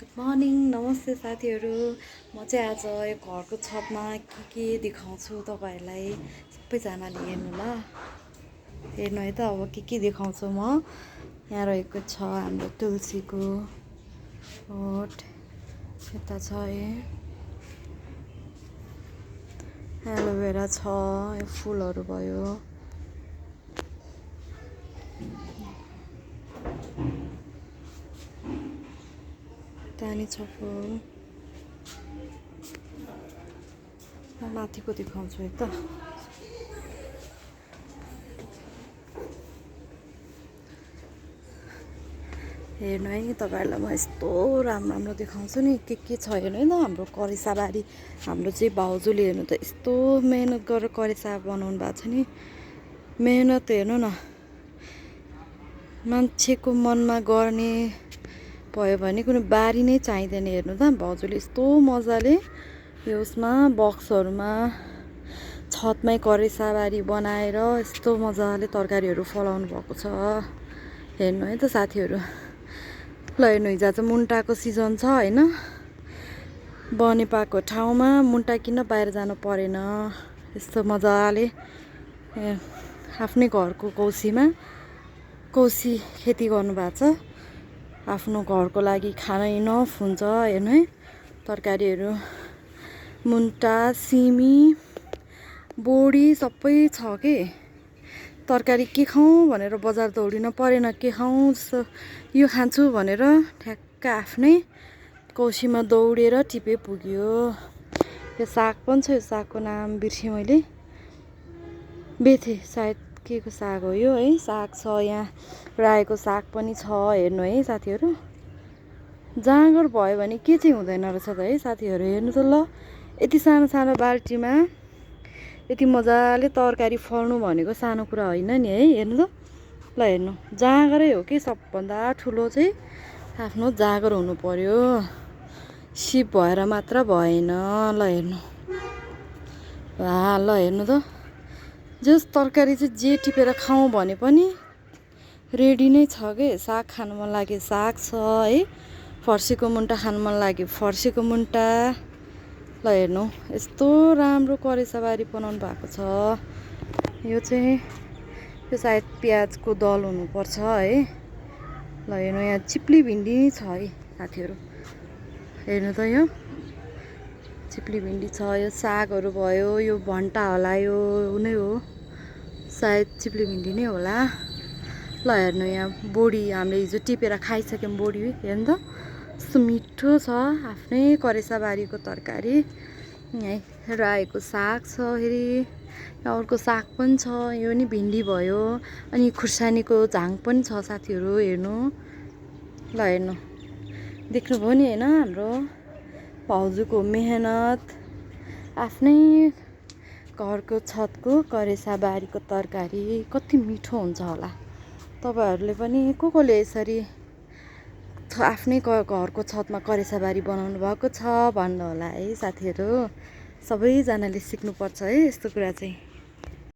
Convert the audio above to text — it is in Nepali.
गुड मर्निङ नमस्ते साथीहरू। म चाहिँ आज यो घरको छतमा के देखाउँछु तपाईँहरूलाई। सबैजनाले हेर्नु ल, हेर्नु है त। अब के देखाउँछु म। यहाँ रहेको छ हाम्रो तुलसीको बोट, यता छ एलोभेरा छ, यो फुलहरू भयो। दानी छ फुल। माथिको देखाउँछु है त। हेर्नु है तपाईँहरूलाई म यस्तो राम्रो देखाउँछु नि। के छ हेर्नु है त। हाम्रो करेसाबारी, हाम्रो चाहिँ भाउजूले हेर्नु त यस्तो मेहनत गरेर करेसा बनाउनु भएको छ नि। मेहनत हेर्नु न, मान्छेको मनमा गर्ने भयो भने कुनै बारी नै चाहिँदैन। हेर्नु त भाउजूले यस्तो मजाले यो उसमा बक्सहरूमा छतमै करेसाबारी बनाएर यस्तो मजाले तरकारीहरू फलाउनु भएको छ। हेर्नु है त साथीहरू। ल हेर्नु, हिजो चाहिँ मुन्टाको सिजन छ होइन। बनेपाको ठाउँमा मुन्टा किन बाहिर जानु परेन। यस्तो मजाले आफ्नै घरको कौसी खेती गर्नुभएको छ। आफ्नो घरको लागि खाना इनफ हुन्छ। हेर्नु है, तरकारीहरू मुन्टा, सिमी, बोडी सबै छ के। तरकारी के खाउँ भनेर बजार दौडिन परेन। के खाउँ जस्तो यो खान्छु भनेर ठ्याक्क आफ्नै कौसीमा दौडेर टिपे पुग्यो। यो साग पनि छ। यो सागको नाम बिर्सेँ मैले, बेथे सायद के को साग हो यो है। साग छ यहाँ, रायोको साग पनि छ। हेर्नु है साथीहरू। जाँगर भयो भने के चाहिँ हुँदैन रहेछ त है साथीहरू। हेर्नु त ल, यति सानो बाल्टीमा यति मजाले तरकारी फल्नु भनेको सानो कुरा होइन नि है। हेर्नु त ल, हेर्नु जाँगरै हो कि। सबभन्दा ठुलो चाहिँ आफ्नो जाँगर हुनु पर्यो, सिप भएर मात्र भएन। ल हेर्नु, ल हेर्नु त। जस तरकारी चाहिँ जे टिपेर खाउँ भने पनि रेडी नै छ के। साग खानु मन लाग्यो साग छ है, फर्सीको मुन्टा खानु मन लाग्यो फर्सीको मुन्टा। ल हेर्नु, यस्तो राम्रो करेसाबारी बनाउनु भएको छ। यो चाहिँ यो सायद प्याजको दल हुनुपर्छ है। ल हेर्नु, यहाँ चिप्ली भिन्डी छ है साथीहरू। हेर्नु त, यो चिप्ली भिन्डी छ। यो सागहरू भयो, यो भन्टा होला, यो नै हो सायद, चिप्ली भिन्डी नै होला। ल हेर्नु, यहाँ बोडी हामीले हिजो टिपेर खाइसक्यौँ। बोडी हेर्नु त कस्तो मिठो छ। आफ्नै करेसाबारीको तरकारी। यहीँ रायोको साग छ। फेरि अर्को साग पनि छ। यो नि भिन्डी भयो। अनि खुर्सानीको झाङ पनि छ साथीहरू। हेर्नु ल, हेर्नु देख्नुभयो नि होइन। हाम्रो भाउजूको मेहनत, आफ्नै घरको छतको करेसाबारीको तरकारी कति मिठो हुन्छ होला। तपाईँहरूले पनि कसले यसरी आफ्नै घरको छतमा करेसाबारी बनाउनु भएको छ भन्नु होला है साथीहरू। सबैजनाले सिक्नुपर्छ है यस्तो कुरा चाहिँ।